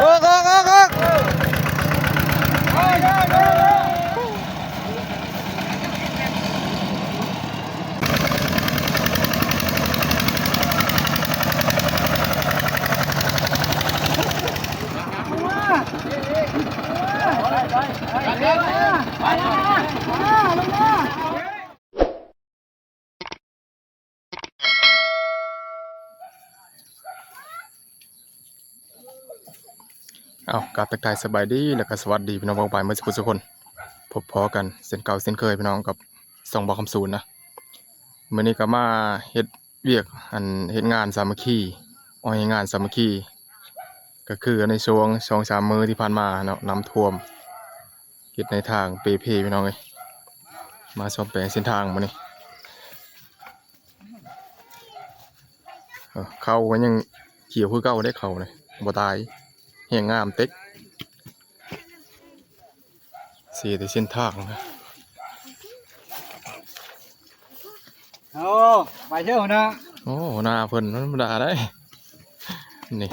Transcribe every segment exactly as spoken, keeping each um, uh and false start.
ออกออกออกออก เอากราบทักทายสบายดีแล้วก็สวัสดีพี่น้องป้องปายเมื่อสักครู่ทุกคน พบพ้อกันเช่นเก่าเช่นเคยพี่น้องกับช่องบ่าวคำศูนย์นะ มื้อนี้ก็มาเฮ็ดเวียกอันเฮ็ดงานสามัคคี ออกแรงงานสามัคคี ก็คือในช่วงสองสามมื้อที่ผ่านมาเนาะ น้ำท่วม เฮ็ดในทางเปเพพี่น้องเอ้ย มาซ่อมแปลงเส้นทางมื้อนี้ เออ เขาก็ยังเขียวคือเก่าเด้เขาเนี่ย บ่ตาย แฮงงามเต็ก เสียแต่เส้นทางนะ โอ้ ไปเที่ยวนะ โอ้ หน้าเพิ่นมันธรรมดาได้ นี่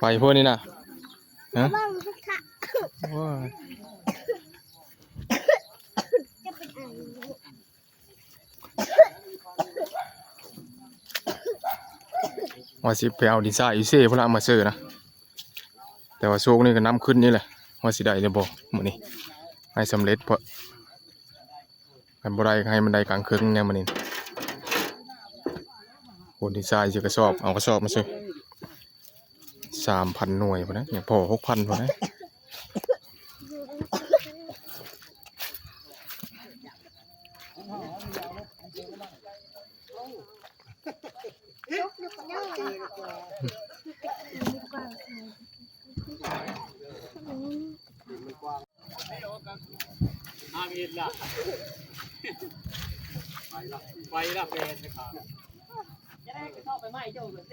ไปพวกนี้นะ ฮะ โอ้ย ว่าสิไปเอาดินทรายอยู่เซ่พุ้นละมาเซอนะ แต่ว่าช่วงนี้ก็น้ำขึ้นนี่แหละ ว่าสิได้หรือบ่มื้อนี้ ให้สำเร็จ เพราะคันบ่ได้ก็ให้มันได้กลางเคิงแน่มื้อนี้ คนที่ทรายสิกระสอบ เอากระสอบมาเซอ สามพันหน่วยพุ้นนะ ยังพอหกพันพุ้นนะ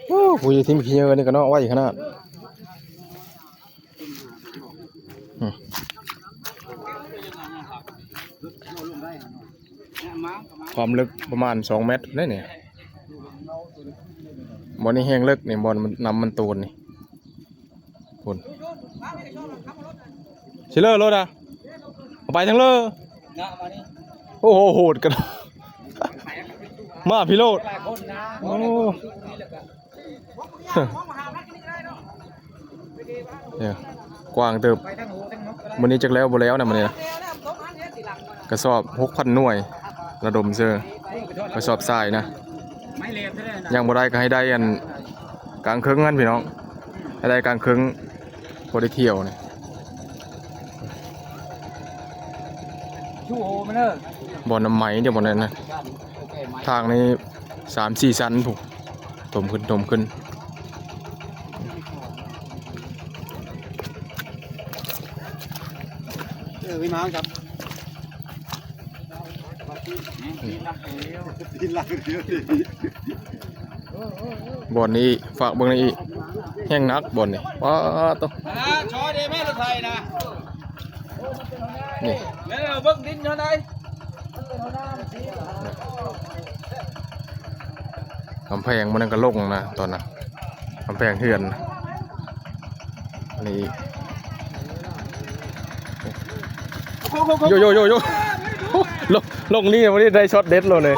โอ้ ผู้อยู่ที่มีขี้เหงื่อนี่ก็เนาะ ไวขนาด อืม ความลึกประมาณสองเมตรได้เนี่ย บ่อนนี้แฮงเลิกนี่ บ่อนมัน น้ำมันตูนนี่ พุ้น สิเลอรถอ่ะ เอาไปทางเลอ โอ้โห โหดกัน มาพี่โลด โอ้ เนี่ย กว้างเติบ มื้อนี้จักแล้วบ่แล้วนะมื้อนี้นะ กระสอบหกพันหน่วย ระดมเซอ กระสอบทรายนะ ยังบ่ได้ก็ให้ได้อันกลางเคิงนั่นพี่น้อง ให้ได้กลางเคิง พอได้เที่ยวนี่ ชูโฮมาเด้อ บ่อนน้ำไหมเดี๋ยวบ่อนนั้นนะ ทางนี้สามสี่ชั้นพุ้น ถมขึ้น ถมขึ้น เออ ไม่มาครับ บ่อนนี้ฝากเบิ่งในอีก แฮงหนักบ่อนนี้ ป๊าดโต อ่า ชอเดแม่รถไถนะ นี่ แม่เอาเบิ่งดินเท่าใด กำแพงมันนั่นก็ลงนะตอนนั้น กำแพงเฮือน อันนี้อีก โยโยโยโย ลง ลงนี่วันนี้ได้ช็อตเด็ดเลย นี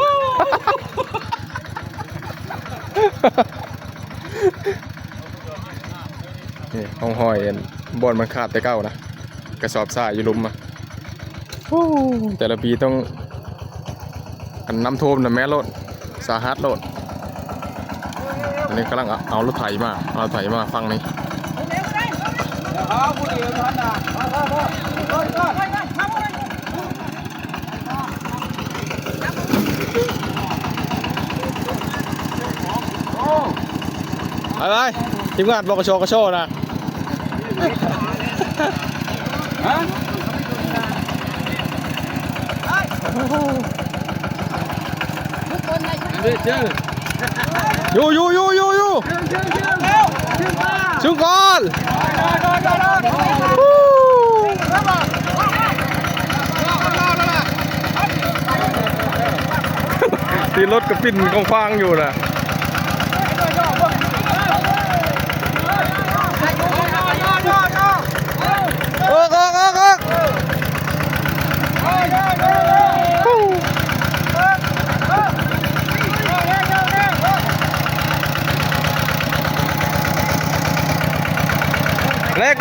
่ห้องห้อยอัน บ่อนมันขาดแต่เก่านะ กระสอบทรายอยู่หลุมอะ ฮู้ แต่ละปีต้อง อันน้ำท่วมนะแม่โลด สาหัสโลด อันนี้กำลังเอา เอารถไถมา เอารถไถมาฝั่งนี้ ไปไป ทีมงาน บกช กช นะ ฮะ อยู่ อยู่ อยู่ อยู่ อยู่ ซึ่งก่อน ที่รถกระปิ่นของฟางอยู่นะ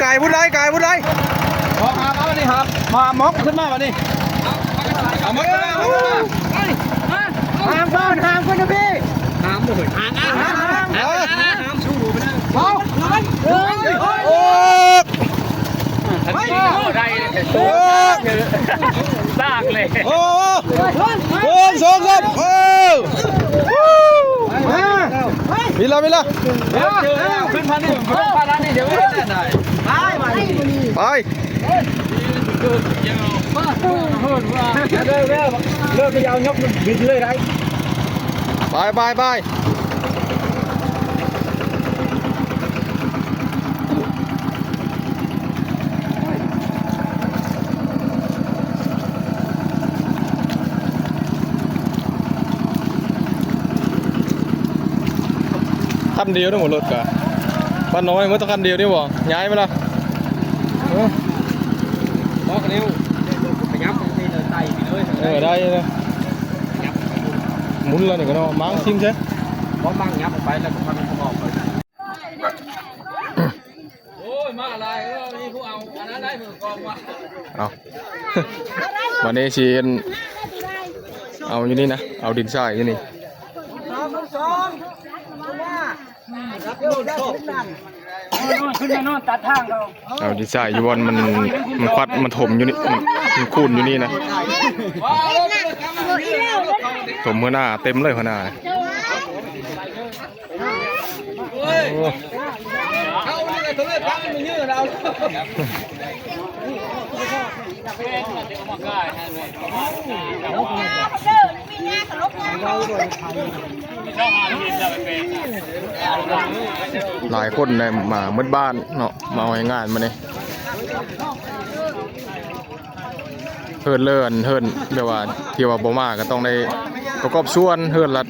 ไก่ผู้ใดไก่ผู้ใด เอาหามเอานี่ครับ มาหามมกขึ้นมาบัดนี้ เอามกขึ้นมา เอามกขึ้นมา หามก่อน หามก่อนนะพี่ หามเลย หาม หาม หาม หาม หาม เอา โอ้ โอ้ ได้เลย โอ้ ลากเลย โอ้ โอ้ สอง สาม เออ มา มีละ มีละ เดี๋ยวเจอแล้ว ขึ้นพันนี่ ขึ้นพันนี่ เดี๋ยวไม่ได้ไหน ไป ไป เริ่มเริ่มเริ่มเริ่มจะเอายกบิดเลยไร ไป ไป ไป คันเดียวนี่หมดรถกะ บ้านน้อยมันต้องคันเดียวนี่บ่ ย้ายไหมล่ะ เออ บอกเร็ว ขยับไปเลย ไต่ไปเลย เออ ได้เลย ขยับ หมุนแล้วนี่ก็เนาะ มั้งซิมใช่ เพราะมั้งยับออกไปแล้วก็มันก็ออกไป โอ้ย มาอะไร เออ นี่พวกเอา อันนั้นได้มือกองว่ะ เอา วันนี้สิเอาอยู่นี่นะ เอาดินทรายอยู่นี่ ขึ้นมานอนตัดทางเขา เอาดินทรายอยู่บอนมัน มันควัด มันถมอยู่นี่ มัน มันคูนอยู่นี่นะ ถมหัวหน้า เต็มเลยหัวหน้า โอ้ หลายคนได้มาหมดบ้านเนาะ มาเอาให้งานมาเนี่ย เฮิ่นเลินเฮิ่นแบบว่าที่ว่าบ่มาก็ต้องได้ประกอบส่วน เฮิ่นละ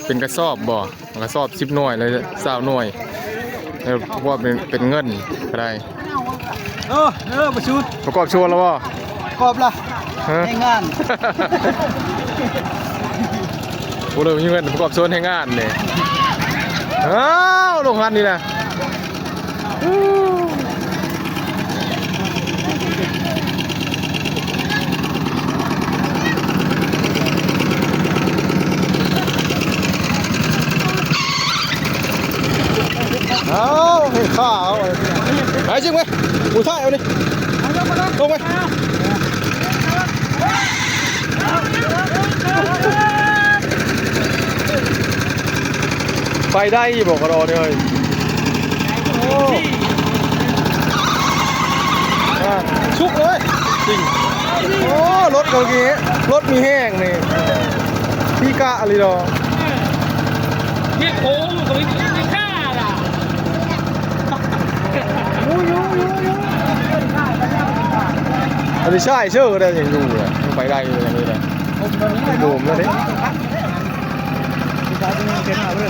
เป็นกระสอบบ่ กระสอบสิบหน่วยเลย ซาวหน่วย แล้วว่าเป็น เป็นเงินก็ได้ เออ เออ ประชุม ประกอบส่วนแล้วบ่ ประกอบละ ฮะ ให้งาน บ่เลยมีเงินประกอบส่วนให้งานเนี่ย อ้าว ลงหันนี่นะ เอาให้ข้าเอา ไปจริงไหม กูถ่ายเอานี่ ลงไป ไปได้บอกกระดอเนี่ยเฮ้ย โอ้ อ่ะ ชุกเลย จริง โอ้ รถเมื่อกี้ รถมีแห้งนี่ พี่กะอะไรดอก เนี่ยโค้งเขาไม่กล้าล่ะ อันนี้ใช่เชื่อได้ยังอยู่เลย ไปได้อยู่อย่างนี้เลย โดมแล้วเนี่ย ได้ได้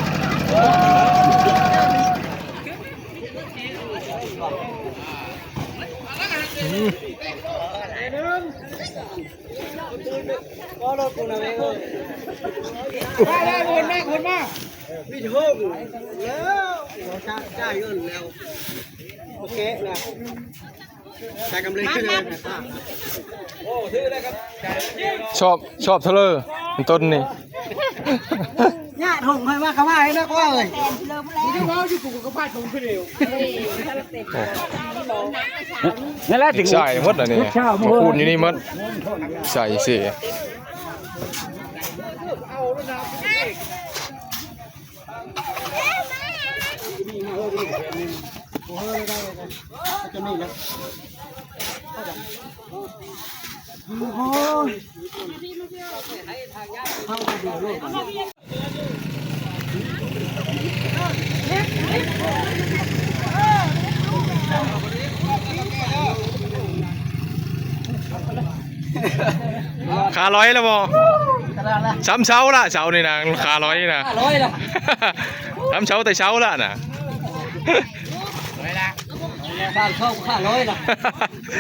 คนมากคนมาก พี่โชคแล้ว จ่ายจ่ายเงินแล้ว โอเคนะ จ่ายกำไรเลย ชอบ ชอบเท่าเลยต้นนี่ ญาติหงให้มาขมาให้นักว่าเอ้ย นั่นแหละ ใส่หมดเลยนี่ มาคูณอยู่นี่หมด ใส่สิ ขาลอยแล้วบ่ ซ้ำเสาละ เสานี่นะ ขาลอยนี่นะ ขาลอยละ ซ้ำเสาแต่เสาละนะ บ้านเขาขาลอยละ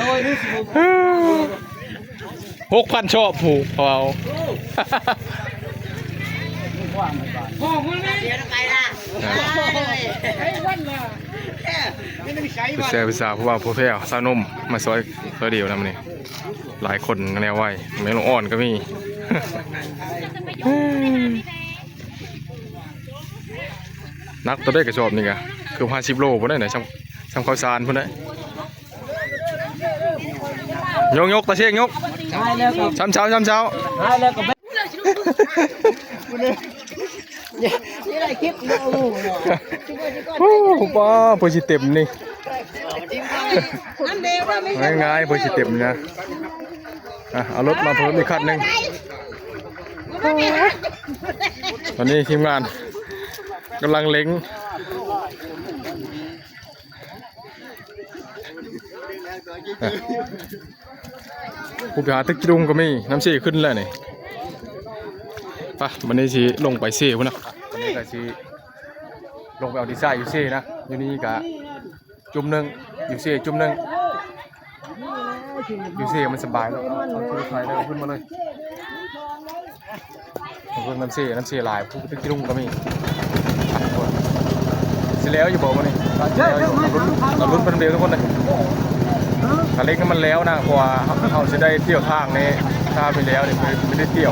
ลอยนี่สิ หกพันชอบผูกเขาเอา ของมันนี่ เดี๋ยวไปละ ไอ้วันละ ไปแซ่ไปสาวผู้บ่าวผู้แพ้วสาวหนุ่มมาซอยซอยเดียวนะมื้อนี้ หลายคนแนวไว้แม่ลูกอ่อนก็มี หนักตัวได้กระสอบนี่กะเกือบห้าสิบโลพุ้นได้นะ ซ้ำซ้ำข้าวสารพุ้นได้ ยกยกตาเชงยก หายแล้วครับ ซ้ำเช้าซ้ำเช้า หายแล้วก็ นี่อะไรคลิปวิดีโอหมู่เนาะ โอ้โห ป้าเพื่อสิเต็มนี่ อันเดียวก็ไม่ ง่ายๆเพื่อสิเต็มนะ อ่ะ เอารถมาเพิ่มอีกคันหนึ่ง ตอนนี้ทีมงานกำลังเล็ง ผู้ไปหาตึกจิลุงก็มี น้ำเสียขึ้นแล้วนี่ ไป วันนี้สิลงไปเสียพุ้นนะ วันนี้ก็สิลงไปเอาดีไซน์อยู่เสียนะ อยู่นี่กะจุ่มหนึ่ง อยู่เสียจุ่มหนึ่ง อยู่เสียมันสบายแล้ว เอาเอาขึ้นไปเลย เอาขึ้นมาเลย เบิ่งน้ำเสีย น้ำเสียหลาย ผู้ตึกจิลุงก็มี สิแล้วอยู่บ่มื้อนี้ สิแล้วอยู่บ่ เอาลุ้น เอาลุ้นเป็นเดียวทุกคนเลย ถ้าเล็กให้มันแล้วนะ เพราะว่าเราจะได้เที่ยวทางนี้ ถ้าไม่แล้วเนี่ยไม่ไม่ได้เที่ยว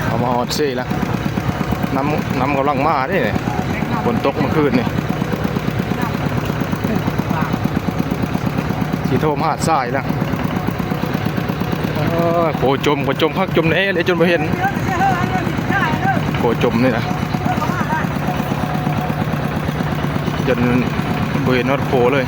เอามาฮอดเซ่แล้ว น้ำ น้ำกำลังมาเด้ ฝนตกเมื่อคืนนี่ สิท่วมหาดทรายแล้ว เออ โขจม โขจมคักจมแน่เลย จนบ่เห็น โขจมนี่นะ จนบ่เห็นฮอดโขเลย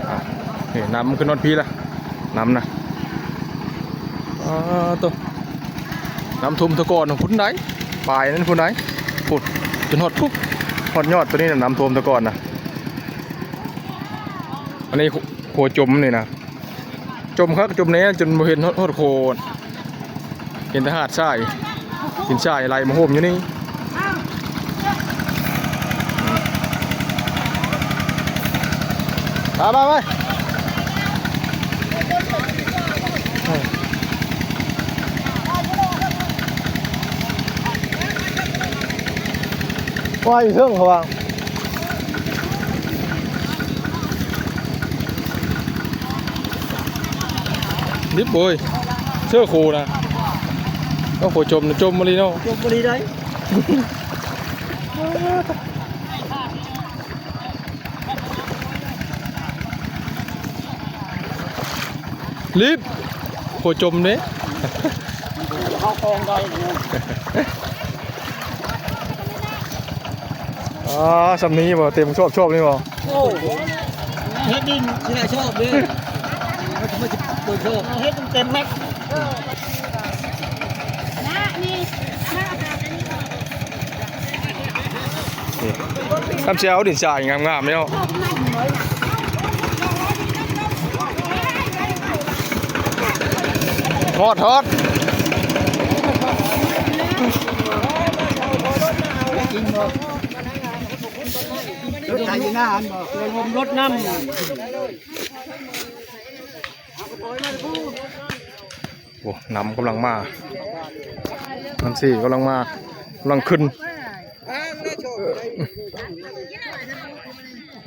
อ่ะ นี่น้ำมันขึ้นฮอดพี้ละ น้ำนะ อ่า โต น้ำท่วมตะกอนพุ้นใด ปลายนั้นพุ้นใด พุ้น จนฮอดพุ้น ฮอดยอดตัวนี้น่ะ น้ำท่วมตะกอนนะ อันนี้โข โขจมนี่นะ จมคักจมแน่ จนบ่เห็นฮอด ฮอดโข เห็นแต่หาดทราย หินทรายไหลมาโฮมอยู่นี่ ไปไปไป ว่าอยู่เทิงเขาว่า ดิบโว้ย เสื้อโขนะ ก็โขจมนะ จมมาลีเนาะ จมมาลีได้ ลิฟต์ โขจมเด้ เข้าคลองได้เนี่ย อ๋อ สำนี้บ่ เต็มชอบชอบนี่บ่ โอ้ เฮ็ดดินที่ไหนชอบเด้ มันจะเปิดชอบ เฮ็ดเต็มแม็ก นี่ ทำเสียเอาดินทรายงามๆเนี่ย ทอด ทอด รถไถอยู่หน้าอันบอก รวมรถน้ำ โอ้ น้ำกำลังมา น้ำสีกำลังมา กำลังขึ้น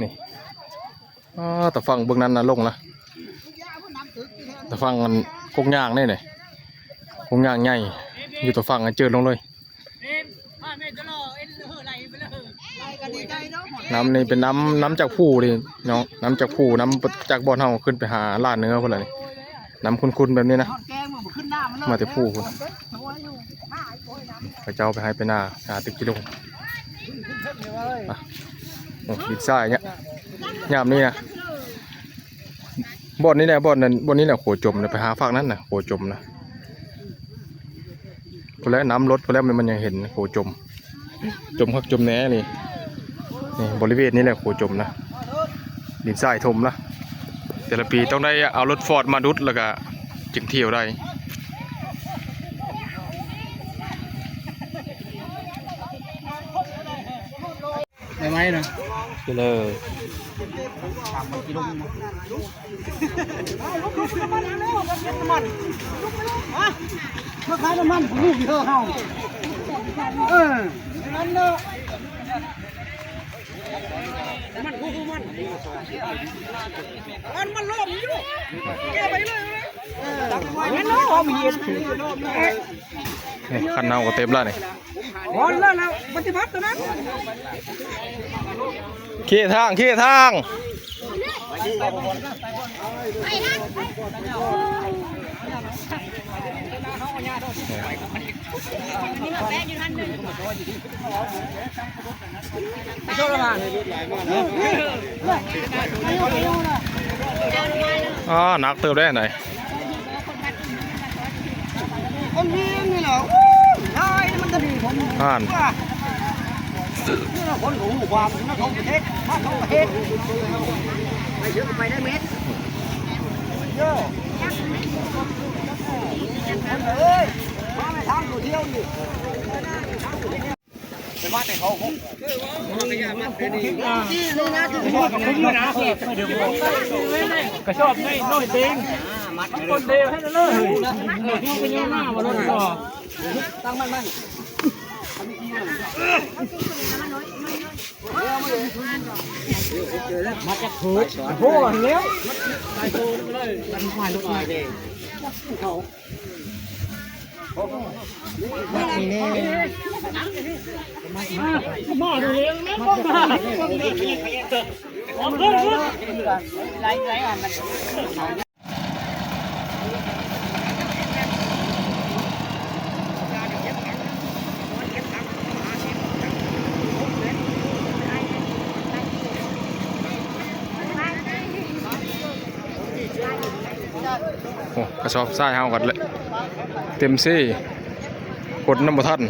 นี่ อ่า แต่ฝั่งเบื้องนั้นนะลงละ แต่ฝั่งอันกกยางนี่เนี่ย กกยางใหญ่ อยู่แต่ฝั่งอันเจิดลงเลย น้ำนี่เป็นน้ำ น้ำจากภูเลยเนาะ น้ำจากภู น้ำจากบ่อนเฮาขึ้นไปหาล้านเหนือพุ้นละนี่ น้ำขุ่นๆแบบนี้นะ มาแต่ภูพุ้น เขาเจ้าไปไฮ่ไปนา หาตึกจิลุง อ่ะ โอ้ ดินทรายเนี่ย ยามนี้นะ บ่อนนี้แหละ บ่อนนั้น บ่อนนี้แหละ โขจมนะ ไปหาฝั่งนั้นนะ โขจมนะ พุ้นแหละ น้ำลดพุ้นแหละ มัน มันยังเห็น โขจม จมคักจมแน่นี่ นี่ บริเวณนี้แหละ โขจมนะ ดินทรายถมนะ แต่ละปีต้องได้เอารถฟอร์ดมาดุดแล้วก็จึงเที่ยวได้ ใบไม้นะ เลย มาขายน้ำมันผมลูกเดียวเฮาเออ มันคู่มัน มัน มันล้มอยู่ แกไปเลย มันล้มเห็น นี่คันเฮาก็เต็มแล้วนี่ โอ้ยแล้วแล้วปฏิบัติตัวนั้น เคทาง เคทาง อ่า หนักเติบได้ไหน คนนี้นี่เหรอ โอ้ย นายมันจะดีผม อ่าน ว่า นี่เราคนของหมู่บ้านนะ เขาประเทศ บ้านเขาประเทศ ไปเยอะไปได้เม็ด เยอะ เฮ้ย มาไม่ทันตัวเดียวนี่ กระสอบนี่น้อยเต็งมันคนเดียวให้เลยเฮ้ยมันเป็นยังหน้ามาลดต่อตั้งมันมันมาจากโถโถเร็วไปโถเลยมันผ่านรถมาเองเขา โอ้ กระสอบทรายเฮากันเลย เต็มซี่ กดน้ำบ่ทัน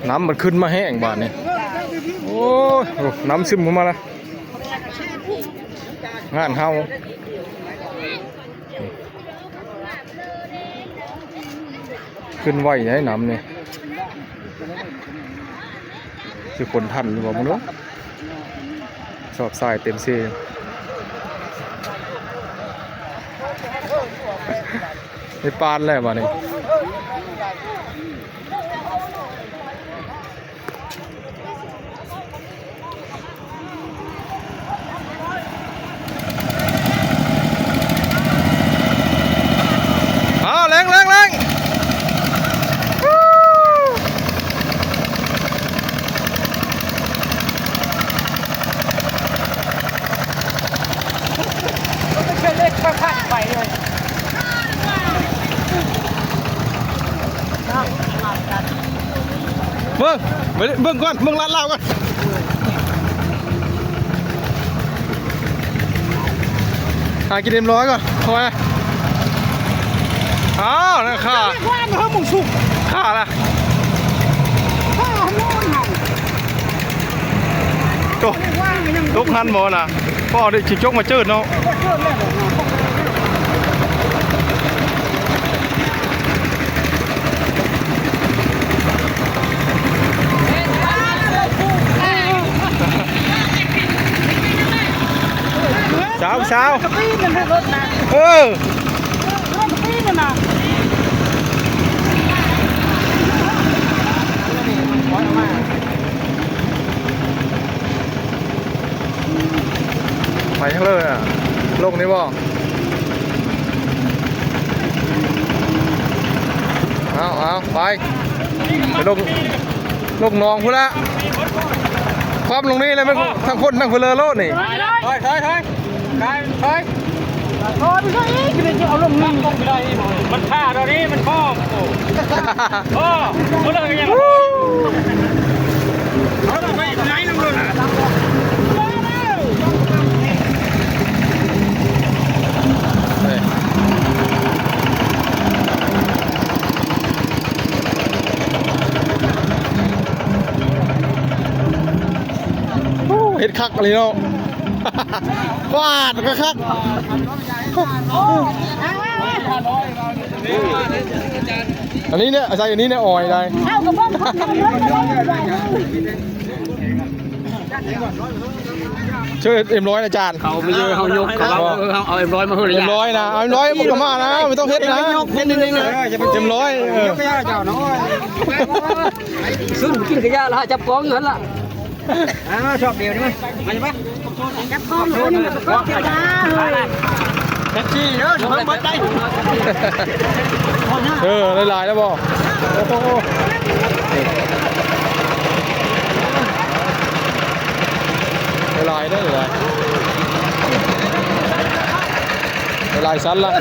น้ำมันขึ้นมาแห้งบาดนี้ โอ้ย โอ้ น้ำซึมเข้ามาแล้ว งานเฮา ขึ้นไหวไงน้ำนี่ สิขนทันหรือเปล่าบ่รู้ สอบทรายเต็มเซ ไม่ปานแล้วบาดนี้ อ้าว แรง แรง แรง มันเป็นเชือกเล็กค่อยๆไปเลย เบิ่ง ไปเบิ่งก่อน เบิ่งลาดลาวก่อน หากินเอ็มร้อยก่อน เพราะว่า อ้าว นั่นค่ะ เรียกว่ามันเพิ่มมงสุก ค่ะล่ะ ข้าวมันหัน โต เรียกว่ามันยัง ตกหันบ่น่ะ พ่อได้สิจกมาเจิดเนาะ ก็เจิดแล้วเนาะ สาว สาว กะปี้มันเป็นรถนะ เออ รถกะปี้มันนะ ไปทางเลยอ่ะ ลงนี่บ่ เอา เอา ไป ไปลง ลงหนองพุ้นละ ความลงนี่เลยมันทั้งคนทั้งเพลินโลดนี่ ถอย ถอย ถอย ถอย ถอย ถอยไปซะอีก เดี๋ยวจะเอาลงนี่ มันฆ่าตอนนี้มันพ่อ โอ้ โอ้ มันเลยยัง โอ้ เฮ็ดคักอีหลีเนาะ ฟาดก็คัก อันนี้เนี่ย ใส่อันนี้เนี่ย อ่อยได้ เอากระบอกคนเดียวเลย เ เชิญเอ็มร้อยนะอาจารย์ เขาไม่เยอะเขายกเขาเอาเอาเอาเอ็มร้อยมาเฮ้ย เอ็มร้อยนะ เอาเอ็มร้อยมันก็มานะ ไม่ต้องเฮ็ดนะ เฮ็ดนิดนึงนะ เอ็มร้อยเออ ซึ่งกินกระยาละจับกองอยู่หั่นละ อ่าชอบเดียวนี่มั้ยมาใช่ปะ จับกองอยู่นี่มันก็เก็บมาเฮ้ย แท็กซี่เด้อเดี๋ยวเพิ่งเบิดได้ เออหลายๆแล้วบ่ โอ้โห หลายๆเด้อหลายๆหลายๆชั้นละ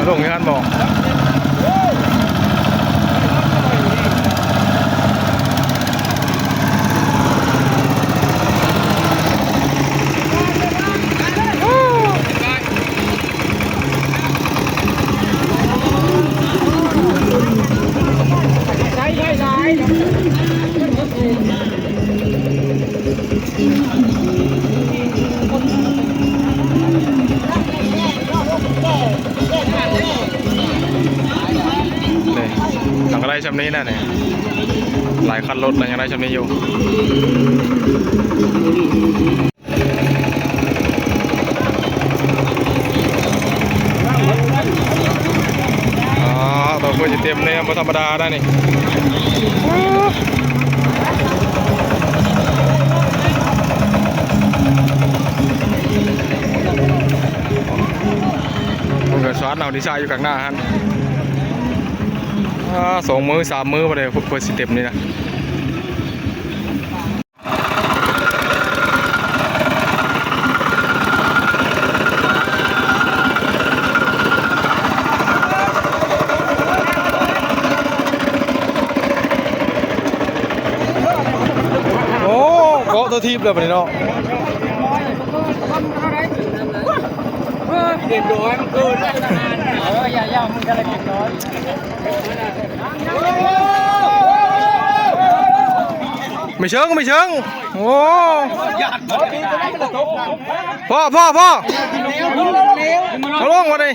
ลงงานบ่ นี่ยังได้ช่ำนี้นะเนี่ย หลายคันรถนะยังได้ช่ำนี้อยู่ อ๋อ ตัวเพื่อนจะเต็มเนี่ยบ่ธรรมดานะนี่ มันก็สาดเอาดีไซน์อยู่ข้างหน้าหั่น อ่า สองมือสามมือบ่ได้เพื่อสิเต็มนี่นะ โอ้ เกาะตัวทีบเลยบัดนี้เนาะ เรียบร้อยมันเกินแล้ว เออ อย่าอย่ามันก็เลยเรียบร้อย ไม่เชิง ไม่เชิง โอ้ พ่อ พ่อ พ่อ เขาลงมาดิ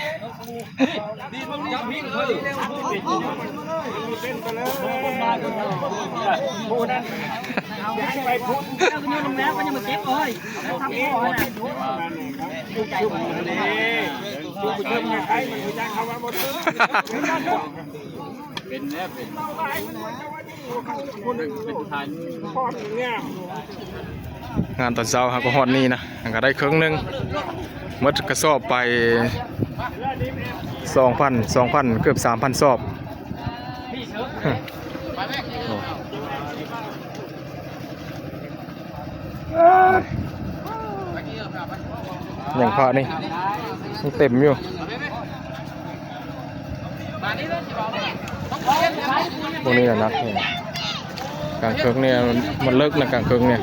เป็นเนี่ยเป็น งานตอนเช้าเฮาก็ฮอดนี่นะเฮาก็ได้เครื่องหนึ่ง หมดกระสอบไป สองพัน สองพัน เกือบ สามพัน สอบ โอ้ ยังพระนี่ยังเต็มอยู่ พวกนี้นะนักเนี่ย กลางเคิงเนี่ย มันเลิกนะกลางเคิงเนี่ย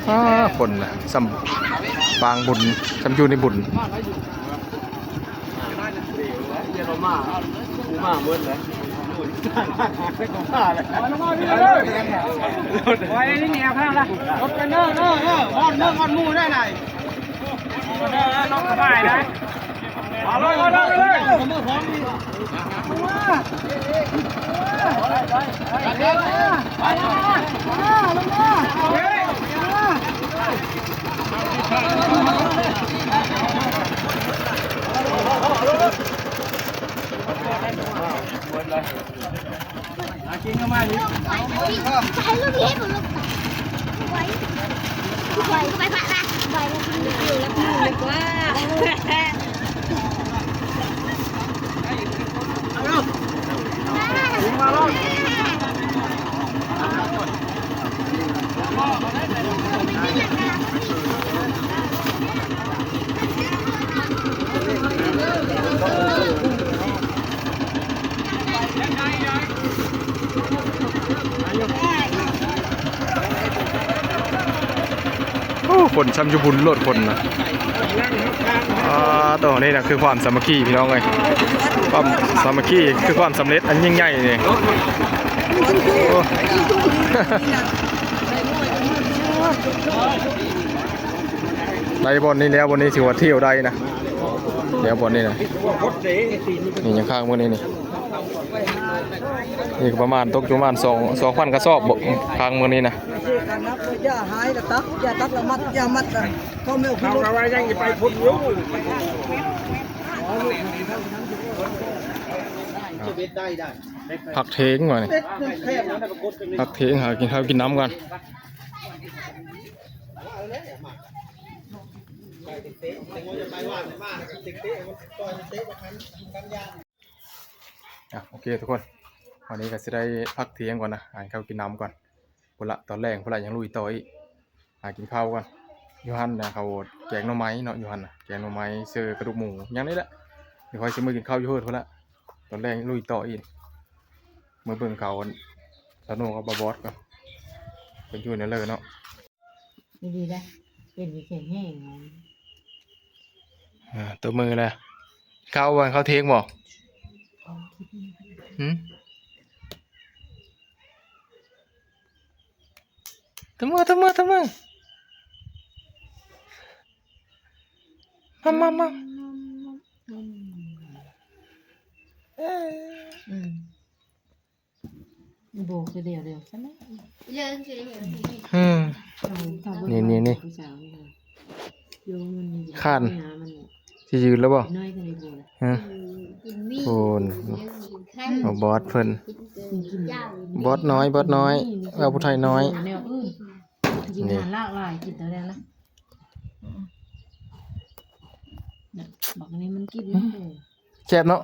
อ้า คนนะ ซ้ำปางบุญ ซ้ำอยู่ในบุญ เดี๋ยวเรามา มาเมื่อไหร่ ไปนี่แนวข้างละ รถกันเด้อเด้อเด้อ ฮอดเด้อ ฮอดหมู่ได้ไหน เด้อ เด้อ รถกระบะได้ เอาเลย เอาเลย เอาเลย หากินก็มาดิ ไปลูกเล็กลูกไปไปไปไปไปไปอยู่แล้วหนึ่งเลยว่า โอ้ คนซ้ำอยู่บุญโลดคนนะ อ่า ตัวนี้นะคือความสามัคคีพี่น้องเอ้ย ความสามัคคีคือความสำเร็จอันยิ่งใหญ่นี่ โอ้ โอ้ ได้บ่อนนี้แล้ว บ่อนนี้ถือว่าเที่ยวได้นะ แล้วบ่อนนี้นะ นี่ยังค้างบ่อนนี้นี่ นี่ก็ประมาณ ตกอยู่ประมาณสอง สองพันกระสอบบ่ ค้างบ่อนนี้นะ อย่าหายละตัก อย่าตักละมัด อย่ามัดละ เขาไม่เอาขึ้นรถ เอาไว้ยังจะไปพุ้นอยู่ พักเที่ยงก่อนนี่ พักเที่ยงหากินข้าวกินน้ำก่อน อ่ะ โอเคทุกคน วันนี้ก็สิได้พักเที่ยงก่อนนะ หาข้าวกินน้ำก่อน พุ้นละ ตอนแลงพุ้นละยังลุยต่ออีก หากินข้าวก่อน อยู่หั่นนะ เขาแกงหน่อไม้เนาะ อยู่หั่นนะ แกงหน่อไม้เสิร์ฟกระดูกหมู อย่างนี้แหละ เดี๋ยวค่อยสิมื้อกินข้าวอยู่เฮือนพุ้นละ ตอนแลงลุยต่ออีก มื้อเบิ่งเขา สาวโน่กับบาวบอสก่อน เป็นอยู่ในเลยเนาะ ดีๆนะ เป็นมีแข็งแห้งนะ อ่า ตัวมือเลย เข้าวันเข้าเที่ยงบ่ หืม ตัวมือ ตัวมือ ตัวมือ มา มา มา อืม โบกเดียวเดียวใช่ไหม เยอะจริงๆ อืม นี่ นี่ นี่ ผู้สาวนี่ค่ะ โยมมันมี คัน หามันเนี่ย สิยืนแล้วบ่ น้อยก็เลยโบก ฮะ กินมีด โอน เยอะกินขั้น เอาบอสเพิ่น กินเกิน กิน เจ้า บอสน้อย บอสน้อย เอาผู้ไทยน้อย แนวอื่น กิน นี่ อาหารหลากหลาย กินตัวเนี้ยนะ เนี่ย บอกอันนี้มันกินไม่ได้ แซ่บเนาะ